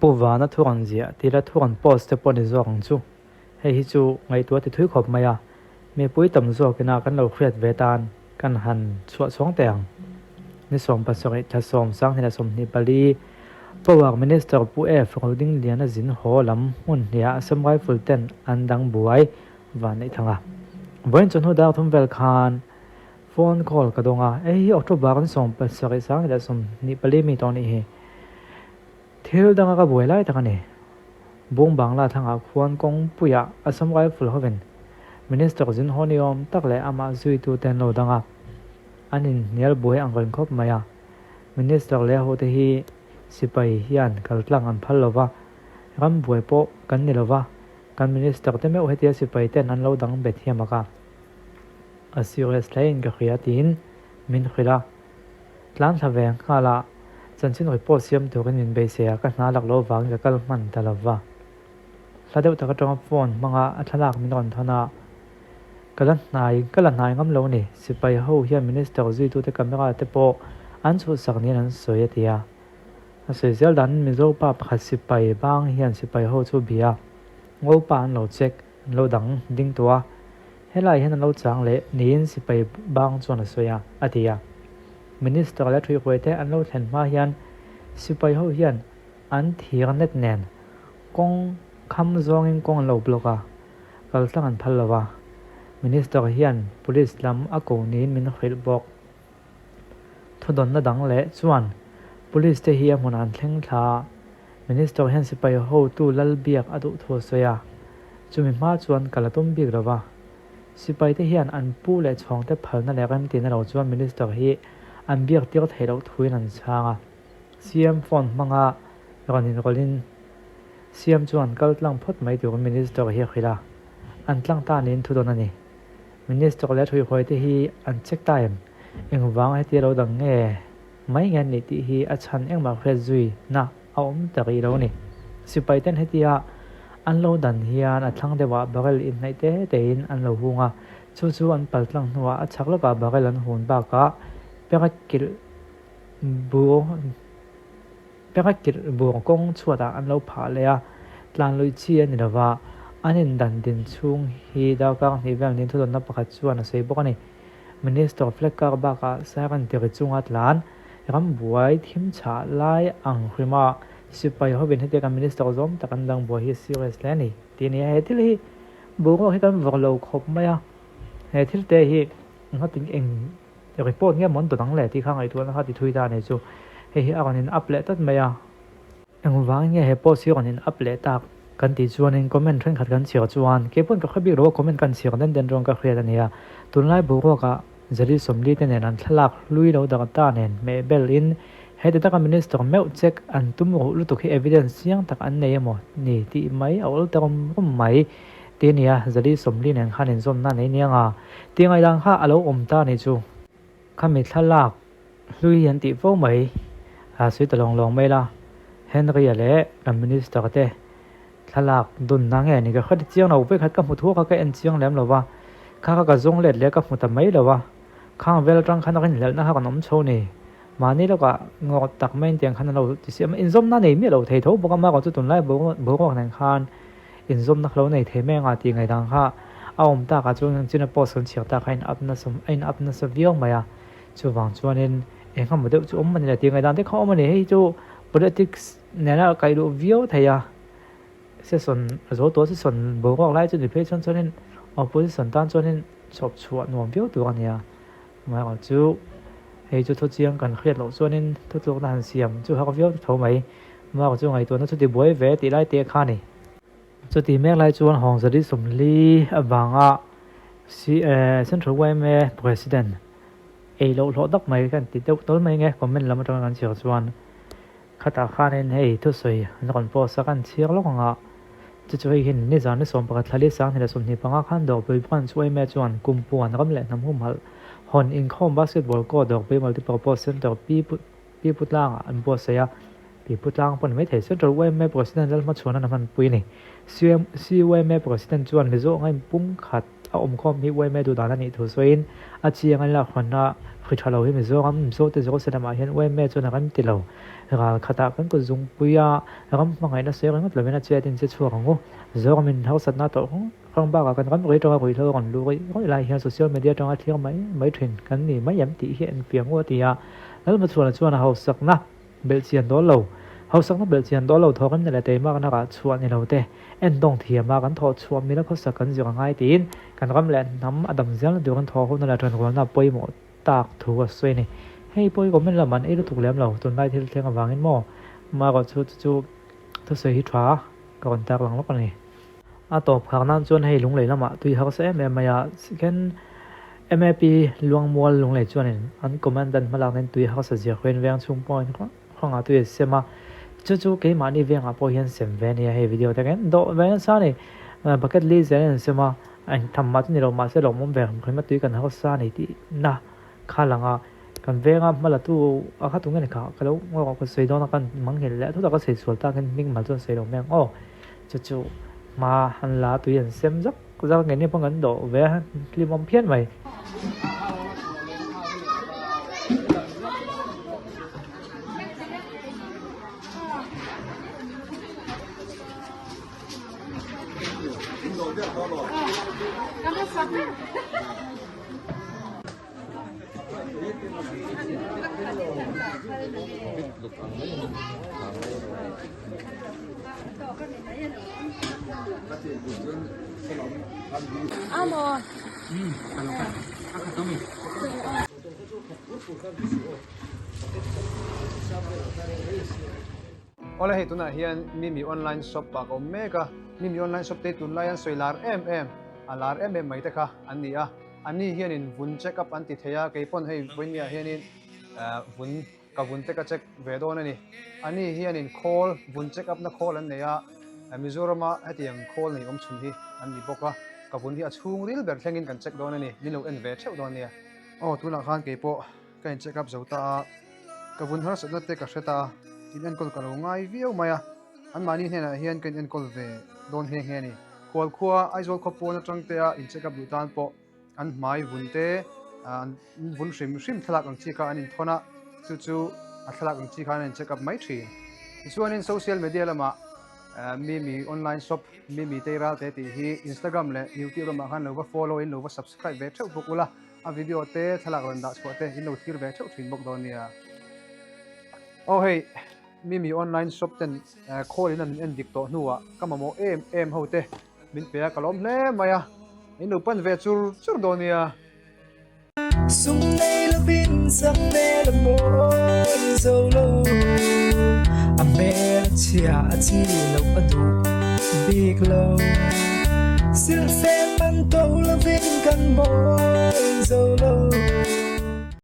Pu Vana thu rawn ziah tila thu rawn post te pawh ni zawk ang chu. Hei hi chu ngaihtuah ti thui khawp mai a, mipui tam zawkina kan lo hriat ve tan kan han chhuah chhawng teh ang. Ni 17 thla 10 2024 Power Minister Pu F Rodingliana zin haw lam hmun hniah Assam Rifle ten an dang buai van neih thang a. Vawiin chawhnu dar thum vel khan phone call ka dawng a, hei hi October ni 17 2024 mi tawh nih hi. Thil danga ka buai lai tak a ni. Bung Bangla thlangah khuan kawngpuiah Assam Rifle hovin Minister zin haw ni awm tak leh amah zuitute an lo dang a, an inhnial buai ang reng khawp mai a. Minister leh a hote hi sipai hian kaltlang an phal lo va, ram buai pawh kan ni lo va, kan Minister te meuh hetia sipai ten an lo dang bet hiam ak a, a serious hlein ka hria tiin min hrilh a. Tlan thla ve nghal a, chanchin report siam turin min beisei a, ka hna lak loh vangin ka kal hman ta lo va. Hla deuh tak atanga phone hmanga a thlalak min rawn thawn a, ka la hnai ka la hnai ngam lo a ni, sipai ho hian minister zuitute camera te pawh an chhuhsak niin an sawi a ti a. A sawi zel danin Mizo pa pakhat sipai bang hian sipai ho chu bia a, Ngopa an lo check an lo dang ding tawh a, helai hian an lo chang leh niin sipai bang chuan a sawi a, a ti a. Minister leh thuihruai te an lo thlen hma hian sipai ho hian an thir net nen kawng kham zawngin kawng an lo block a, kaltlang an phal lo va. Minister hian police lam a ko niin min hrilh bawk. Thudawnna dang leh chuan Police te hi a hmunah an thleng thla a, Minister hian sipai hotu lal biak a duh thu a sawi a, chumi hma chuan kal a tum bik lo va. Sipai te hian an pu leh chhawngte phalna leh remtihna lo chuan Minister hi an biak tir theih loh thuin an chhang a, CM phone hmanga rawn inrawlhin CM chuan kal tlang phawt mai turin Minister hi a hrilh a, an tlang ta niin thudawn a ni. Minister leh thuihhuai te hi an check ta em? Engvanga hetia lo dang nge mai nge an nih tih hi a chhan engmah hriat zui na a awm ta rih lo a ni. Sipai ten hetia an lo dan hian a thlang deuhah barrel inhnaih te tein an lo hung a, chu chu an pal tlang hnuah a chhak lawkah barrel an hun bakah peka kilh bur Peka kilh bur kawng chhuatah an lo phah leh a, tlan luih chi a ni lo va, an indan din chhung hi darkar hnih vel niin thudawnna pakhat chuan a sawi bawk a ni. Minister flag car bakah siren tiri chunga tlan rambuai thim chhah lai ang hrima sipai hovin hetiang kan minister zawm tak an dang buai hi serious hle a ni tih a ni a, he thil hi boruak hi kan vawrh lo khawp mai a, he thil te hi nghatin eng Report nge mawn dawt ang le tih kha ngaihtuahna kha ti thui ta a ni chu. Hei hi a rawn in up leh tlat mai a. Engvangin nge he post hi rawn in up leh tak kan tih chuanin comment thenkhat kan chhiar chuan keipawn ka hre bik lo a comment kan chhiar den den rawng ka hriat a nia. Tunlai boruakah Zali Sawmli te nen an thlalak hlui lo dak ta nen hmeh bel in heti taka minister meuh check an tum ruh lutuk hi evidence chiang tak an nei emaw ni tih mai a awl ta rum rum mai. Ti a nia, Zali Sawmli nen khan inzawmna a nei nia nga. Ti ngaidang kha a lo awm ta ni chu. Khami thlalak hlui hi an tih fo mai, a sawi ta lawng lawng mai la. Henry-a leh kan Minister te thlalak dunna nge ni ka hre ti chiang lo, vawikhat ka hmu thuak a ka en chiang lem lo va, kha kha ka zawng let leh ka hmu ta mai lo va, khang vel atang khan a rinhlelhna kha kan awm chho ni. Mahni lawkah ngawt tak maiin tiang khan an lo ti siam a, inzawmna nei miah lo thei tho bawk a, amaherawhchu chu tunlai boruak nen khan Inzawmna kha lo nei thei mai anga tih ngaihdan kha a awm takah chuan ang china post kan chhiar tak kha a in up nasa a in up nasa viau mai a, chuvang chuanin eng emaw deuh chu awm a ni le tih ngaihdan te kha awm a ni, hei chu politics nena kaih luh viau thei a, session a zo tawh session boruak lai chu ni phei chuan chuanin opposition tan chuanin chhawp chhuah nuam viau tur a ni a, amaherawhchu chu hei chu thuchiang kan hriat loh chuanin thutlukna han siam chu har viau tho mai. Mark chu ngaihtuahna chuti buai ve tih lai te kha a ni. Chuti mek lai chuan Hawngzali Sawmli avanga Central yma President ei loh hlawh tak mai kan ti deuh tawl mai nge comment lam atanga kan chhiar chuan khatah khanin hei thusawi an rawn post a kan chhiar lawk ang a, chu chu hei hian nizan ni 11 thla li 2025 khan Dawrpui Branch yma chuan Kumpuan ram leh hnam humhalh hawn inkhawm Basketball Court Dawrpui Multipurpose Centre Pi Pipu tlangah an buatsaih a, Pipu tlang pawh ni maithei. Central yma President Lalhmachhuana an hmanpui a ni. CYMA President chuan Mizo anga inpumkhat a awmkhawm hi yma duhdan a nih thu sawiin a chiang a lak hranna Hri tha lo hi Mizoram Mizote Jerusalem ah hian yma chuan a rem ti lo. Ral khatah kan kut zungpui a, ram hmangaihna sawi ringawt lovin a chet in che chhuak ang u. Zoramin harsatna tawh hrang hrang bakah kan ram rei atanga ruihhlo a rawn lu rawih rawih lai hian social media atanga thlir mai mai thin kan ni mai em tih hi a enfiah ngu a ti a. Lalhmachhuana chuan a hausakna belhchian dawl lo, hausakna belhchian dawl lo thawkimna leh teimakna rah chhuah ni lo te, endawng thiama kan thawh chhuah mila khawsak kan zir a ngai tiin kan ram leh hnam a dam zelna turin thawhhona leh ṭanrualna pawimawh tak thu a sawi a ni. Hei pawh hi comment lam an ei lutuk lem lo, tunlai thil thleng avangin maw? Amaherawhchu chu chu thusawi hi tha ka rawn tak lang lawk a ni. A tawp khar nan chuan hei Lunglei lamah tui harsa em em mai a, sikhen MAP Luangmual Lunglei chuanin an commandant hmalak nen tui harsa zia khuain veng chhung pawhin hrangah tui a sem a, chu chu keimahni vengah pawh hian sem ve a nia hei video te hian dawh ve nasa a ni, bucket li zel an sem a, Eng tham mah chu ni lo mahse lawmawm ve hrim hrim a tui kan hausa a ni tih na kha lang a, kan venga hma la tu a kha tunge ni kha ka lo ngawi ka sawi dawn a kan manghilh leh thut a ka sawi sual tak hian hming mal chuan sawi lo mai ang aw chu chu hma han la tui an sem zak zak a keini pawh kan dawh ve a hlimawm phian mai. Awle hei tunah hian Mimi online shop ah ka awm mek a, Mimi online shop te hi tunlai an sawi lar em em, a lar em em mai te kha an ni a, anni hianin vun check up an ti thei a, kei pawn hei vawinia hianin vun ka vun te ka check ve dawn a ni, anni hianin khawl vun check up na khawl an nei a, Mizorama hetiang khawl nei awm chhun hi an ni bawk a, ka vun hi a chhung ril ber thlengin kan check dawn a ni, min lo en ve theuh dawn nia. Aw tunah khan kei pawh ka in check up zo ta a, ka vun harsatna te ka hre ta a, in enkawl ka lo ngai viau mai a, anmahni hnenah hian ka in enkawl ve dawn nghe nghe a ni. Khual khua Aizawl khaw pawn atang te a in check up duh tan pawh an hmai vun te an vun hrim hrim thlalak ang chi kha an inthawn a, chu chu a thlalak ang chi khan an in check up mai thin. Tichuanin social media lamah Mimi online shop Mimi Teiral te tih hi Instagram leh YouTube lamah khan lo va follow in lo va subscribe ve theuh bawk ula. A video te thlalak rawn dah chhuah te in lo thlir ve theuh thin bawk dawn nia. Aw hei Mimi online shop ten call in an en dik tawh hnuah ka mamawh em em ho te min pe a ka lawm hle mai a, in lo pan ve chur chur dawn nia. Sum nei lovin sak hmel a mawi zo lo, a hmel a chhia a chi loh a duh bik lo. Silhfen man to lovin kan mawi zo lo.